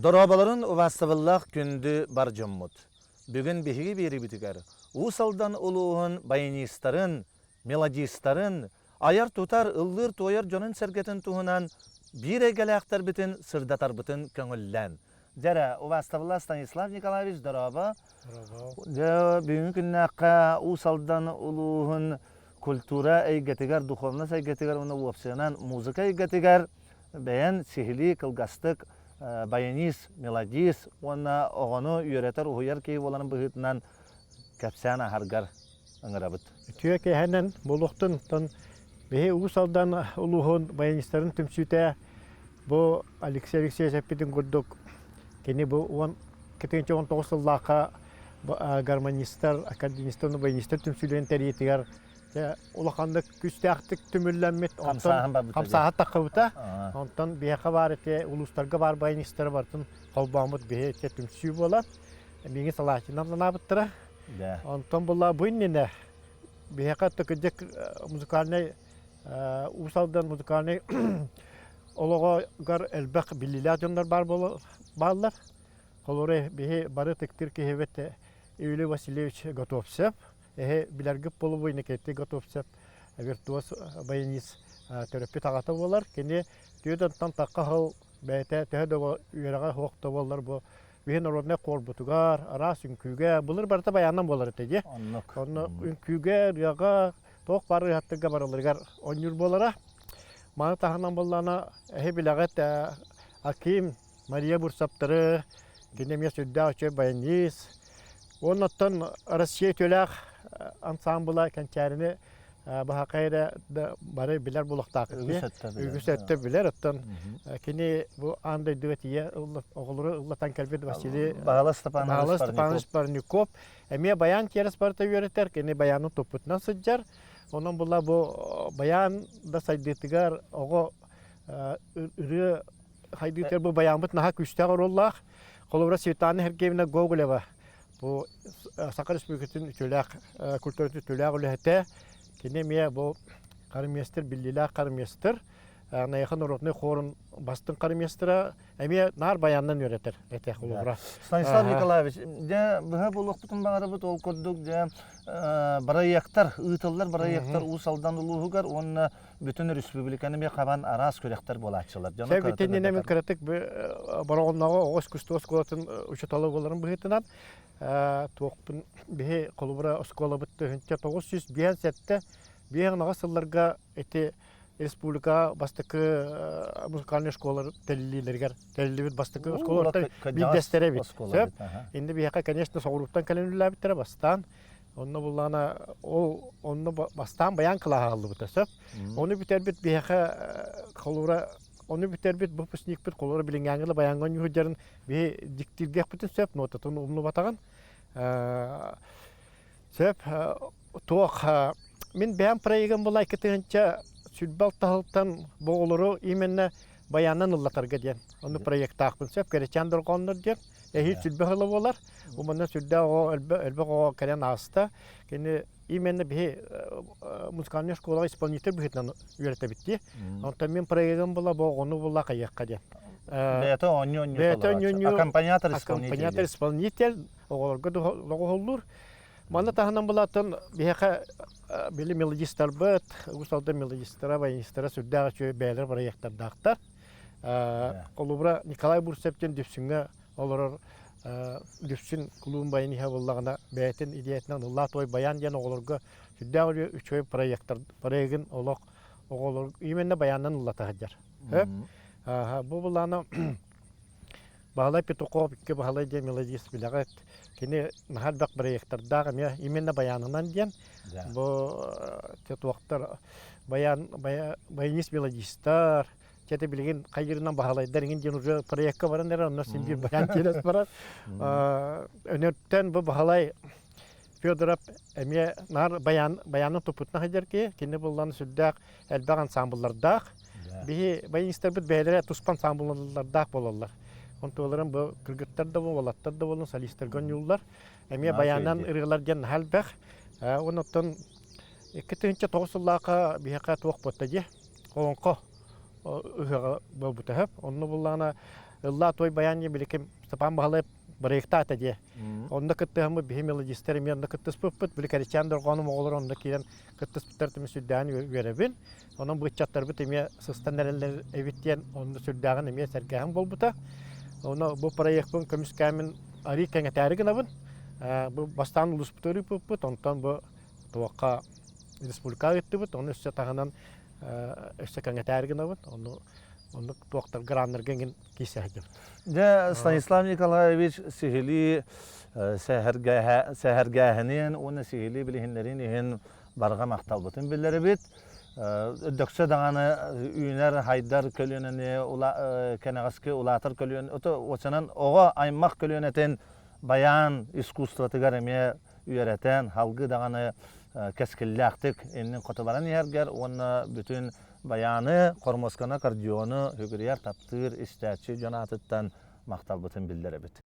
Дорооболорун убаастабыллаах күндү бар дьоммут! Бүгүн биһиги биэрибитигэр Уус Алдан улууһун баянистарын, мелодистарын, айар-тутар, ыллыыр-туойар дьонун-сэргэтин туһунан биир эйгэлээхтэрбитин сырдатарбытын көҥүллээн. Дьэрэ, убаастабыллаах Станислав Николаевич, дорообо. Дорообо. Дьэ, бүгүҥҥү күннээххэ Уус Алдан улууһун культура эйгэтигэр, духовность эйгэтигэр уонна уопсайынан музыка эйгэтигэр бэйэн сиһилии кылгастык баянист, мелодист уонна оҕону үөрэтэр, уһуйар киһи буоларын быһыытынан кэпсээн аһаргар ыҥырабыт. Үтүө киэһэнэн буолуохтун оттон биһи Уус Алдан улууһун баянистарын түмсүүтэ бу Алексей Алексеевич эппитин курдук кини бу 19 сыллаахха гармонистар, аккордеонистар, баянистар түмсүүлэрин тэрийиитигэр улаханнык күүстээхтик түмүллэммит, онтон хамсааһын таххыбыта. Онтон биһиэхэ баар ити улуустарга баар баянистары барытын холбооммут биһи ити түмсүү буолан миигин салааччынан анаабыттара. Онтон була бу иннинэ биһиэхэ төкүдьэк музыкальнай Уус Алдан музыкальнай олоҕор элбэх биллиилээх дьоннор баар бааллар. Холобура, биһи бары ытыктыыр киһибит Юлий Васильевич Готовцев, эһи билэргит буолуо Никита Готовцев виртуоз баянист төрөппүт аҕата буолар. Кини түөрт тахха сыл бэйэтэ төһө да үөрэҕэ суох да буоллар бу биһи народнай хуорбутугар, араас үҥкүүгэ, былыр барыта баянынан буолар этэ дии. Онно үҥкүүгэ, ырыаҕа, туох баар ыһаттарга барыларыгар оонньуур буолара. Маны таһынан буоллаҕына, эһи билэҕит Аким Мария Бурцевтары, кини эмиэ сүрдээх үчүгэй баянист. Уонна оттон Россия үтүөлээх ансаамбыла Кэнчээрини баһаакай эрэ да бары билэр буолуохтаахпыт. Үгүс өттө билэр. Оттон кини бу аан дойдуга тиийэ оҕолору ыллатан кэлбит Василий Баһылай Степанович Парников эмиэ баян тиэрес барыта үөрэтэр, кини баянын туппутунан сылдьар. Онон була бу баян да сайдыытыгар оҕо ырыа хайдыытыгар бу баяммыт наһаа күүстээх оруоллаах. Холобура Светлана Сергеевна Гоголева бу Саха Республикатын үтүөлээх культуратын үтүөлээх үлэһитэ. Кини эмиэ бу хармиэстэр биллиилээх хармиэстэр Найахы народнай хорун бастыҥ хармиэстэрэ эмиэ наар баянынан үөрэтэр этэ холобура. Станислав Николаевич, дьэ быһа буолуохпутун баҕарабыт ол курдук дьэ бырайыактар ыытыллар бырайыактар Уус Алдан улууһугар уонна бүтүн республиканы эмиэ хабан араас күрэхтэр буолааччылар. Дьону итиннинэ мин кыратык Бороҕоннооҕу оҕо искусство оскуолатын учуутала буоларын быһыытынан туохпун биһи холобура оскуолабыт 1957 биэс сылларга ити республика бастакы музыкальный школалар тэриллиилэригэр тэриллибит бастакы оскуолалартан биирдэстэрэ эбит. Сөп. Инде биһиэхэ, конечно, соҕурууттан кэлэн үлэлээбиттэрэ бастаан. Онно буллаҕына ол онно бастаан баян кылааһа аһыллыбыта сөп. Ону бүтэрбит биһиэхэ холуура ону бүтэрбит выпускникпит холуура билиҥҥээҥҥи да баяҥҥа оонньуу биһи диктиирдиэхпитин сөп, нотатын умнубатаҕын. Сөп туох мин бэйэм проегым була 2026 сылтан бу оҕолору именно баянынан ыллатарга диэн. Ону проектаахпын сөп кэрэчээн дорҕооннор диэн. Эһиил сүлбэ сыла буолар. Бу манна сүрдээх оҕо элбэх оҕо кэлэн ааста. Кини именно биһи музыкальнай школаҕа исполнитель быһыытынан үөрэтэбит дии. Онтон мин проегым була бу оҕону була хайыахха диэн. Бэйэтэ оонньуу Бэйэтэ оонньуу аккомпаниатор исполнитель. Аккомпаниатор исполнитель оҕолорго доҕуһуллуур. Манна таһынан булаатын биһиэхэ били мелодистарбыт, Уус Алдан мелодистара, баянистара сүрдээх үчүгэй бэйэлэр бырайыактардаахтар. Холобура, Николай Бурцев диэн Дүпсүҥҥэ олорор Дүпсүн кулуун баяниһа буоллаҕына, бэйэтин идеятынан ыллаа той баян диэн оҕолорго сүрдээх үчүгэй проектар проегын олох оҕолор именно баянынан ыллата сылдьар. Бу булаана Баһылай Петухов икки Баһылай диэн мелодист билэҕит. Кини наһаа элбэх проектардаах эмиэ именно баянынан диэн. Бу туохтар баян баянист мелодистар чэ билигин хайырынан Баһылайдар иҥин диэн уже проекка баран эрэр онно син биир баян тиэрес барар. Өнөртөн бу Баһылай Федоров эмиэ наар баян баянын туппутунан сылдьар киһи. Кини буллан сүрдээх элбэх ансаамбыллардаах. Биһи баянистарбыт бэйэлэрэ туспа ансаамбыллардаах буолаллар. Онтуоларын бу кыргыттар да уолаттар да буолун солистарга оонньууллар. Эмиэ баянан ырыалар диэн наһаа элбэх. Онуттан 2009 сыллаахха биһиэхэ туох буолта дии? Олоҥхо ыһыаҕа буолбута сөп. Онно буллаҕына. Ыллаа той баян диэн биликим Степан Баһылаев бырайыктаата дии. Онно кыттыһаммыт биһи мелодистар эмиэ онно кыттыспыппыт. Били Кэричээн дорҕоонум оҕолор онно киирэн кыттыспыттар түмү сүрдээҕин үөрэбин. Онон бу ыччаттарбыт эмиэ сыстан эрэллэр эбит диэн онно сүрдээҕин эмиэ сэргээһин буолбута. Ону бу проекпын көмүскээмин арыы кэҥэтээри гынабын. Бу бастаан улууспутугар ыыппыппыт, онтон бу туохха республикаҕа ыыттыбыт, ону өссө таһынан өссө кэҥэтээри гынабын. Ону оннук туохтар граннарга эҥин киирсэ сылдьабыт. Дьэ, Станислав Николаевич сиһилии сэһэргээһинин уонна сиһилии билиһиннэрин иһин барҕа махталбытын биллэрэбит. Дөксө даҕаны үүнэр, хайдар көлүөнэни кэнэҕэски улаатар көлүөн, очонон оҕо аймах көлүөнэтин баян искусствотыгар эмиэ үөрэтэн, халгыы даҕаны кэскиллээхтик иннин хоту баран иһэргэр уонна бүтүн баяны, хормуосканы, аккордеону үгүрүйэр, таптыыр истээччи дьон аатыттан махталбытын биллэрэбит.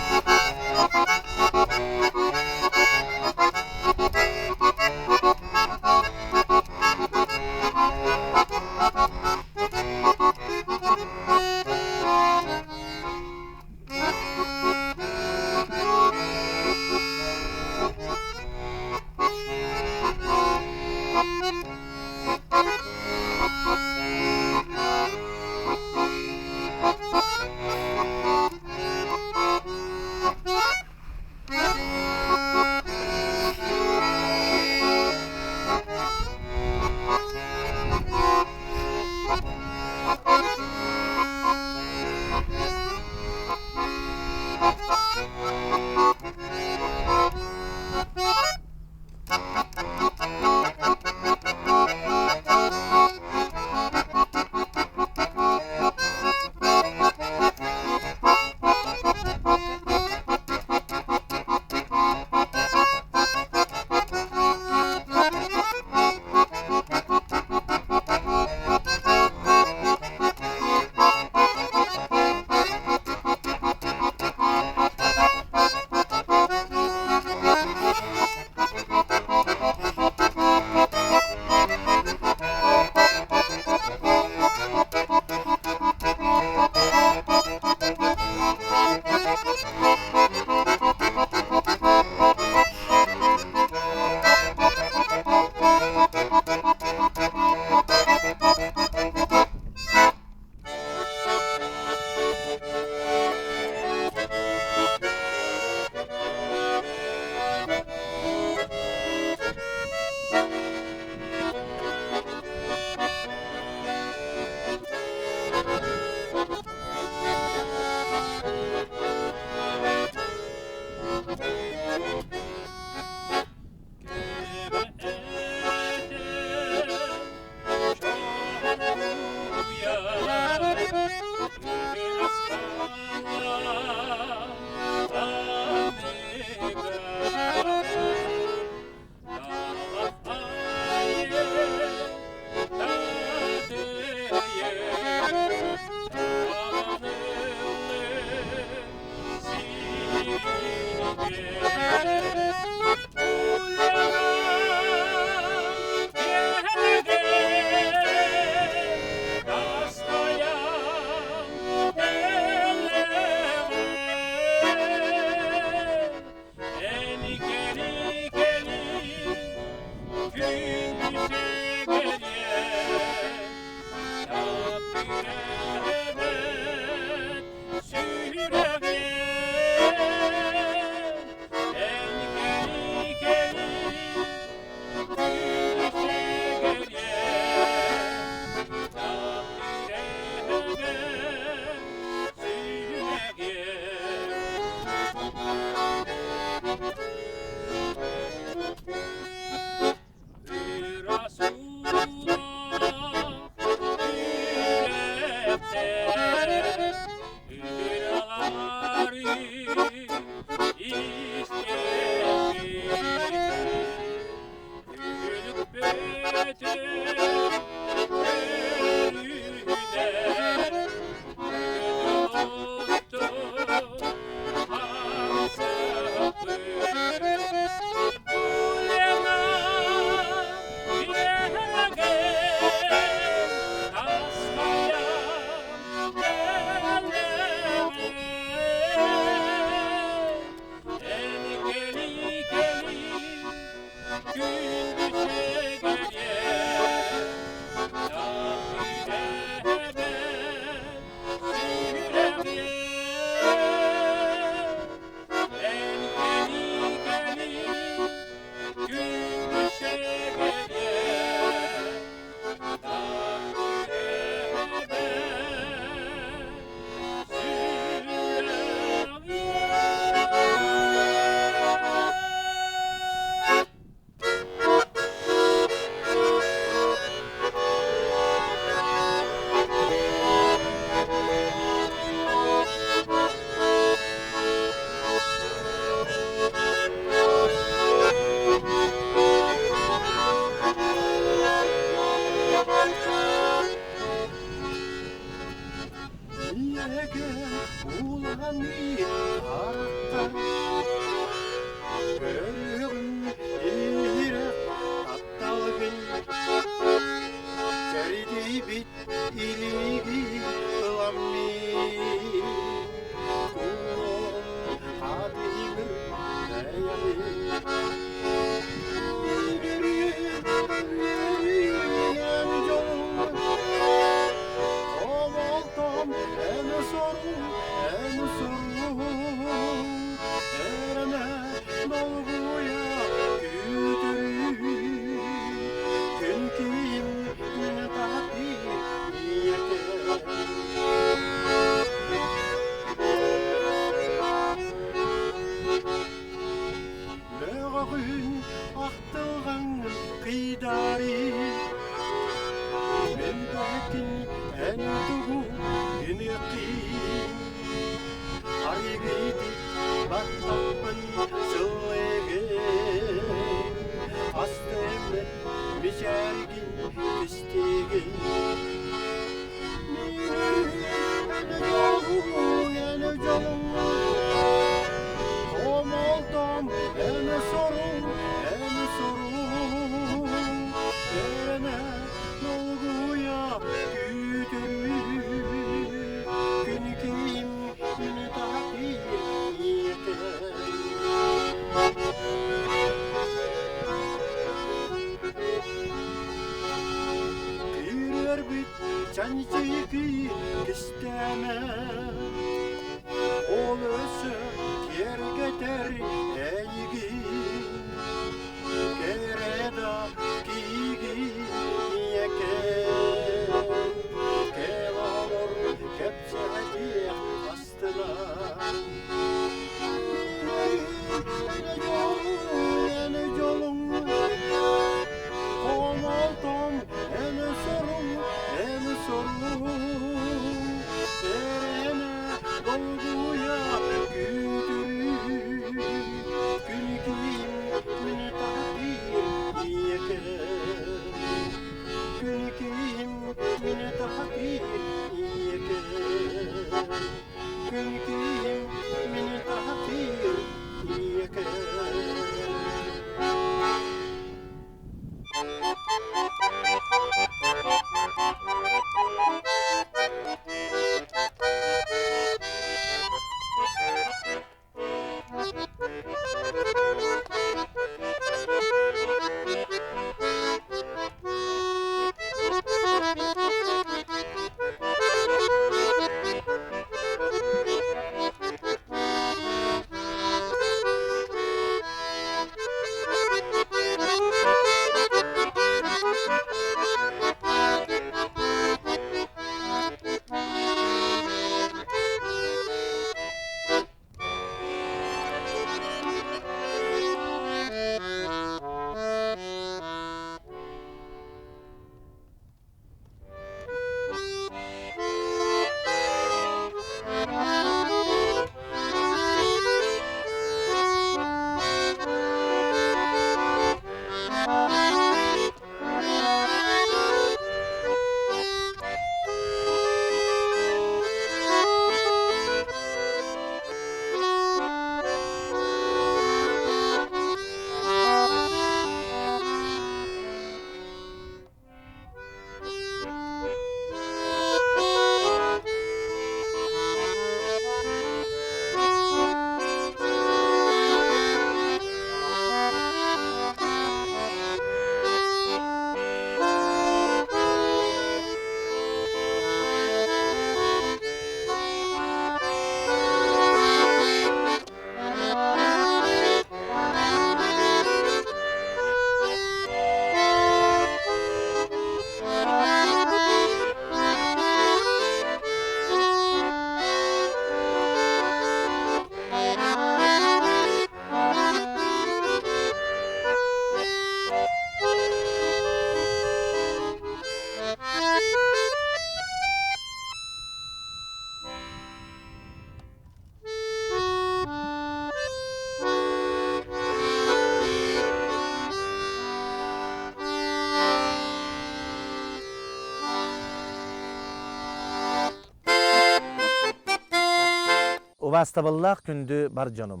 Убаастабыллаах күндү бар дьонум!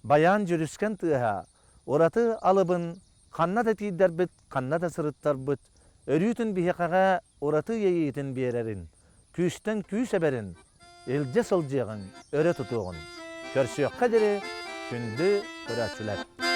Байаан дьүрүскэн тыаһа ураты алыбын ханна да тиийдэрбит, ханна да сырыттарбыт, өрүүтүн биһиэхэҕэ ураты иэйиитин биэрэрин, күүстэн күүс эбэрин илдьэ сылдьыаҕыҥ, өрө тутуоҕун. Көрсүөххэ диэри, күндү көрөөччүлэр!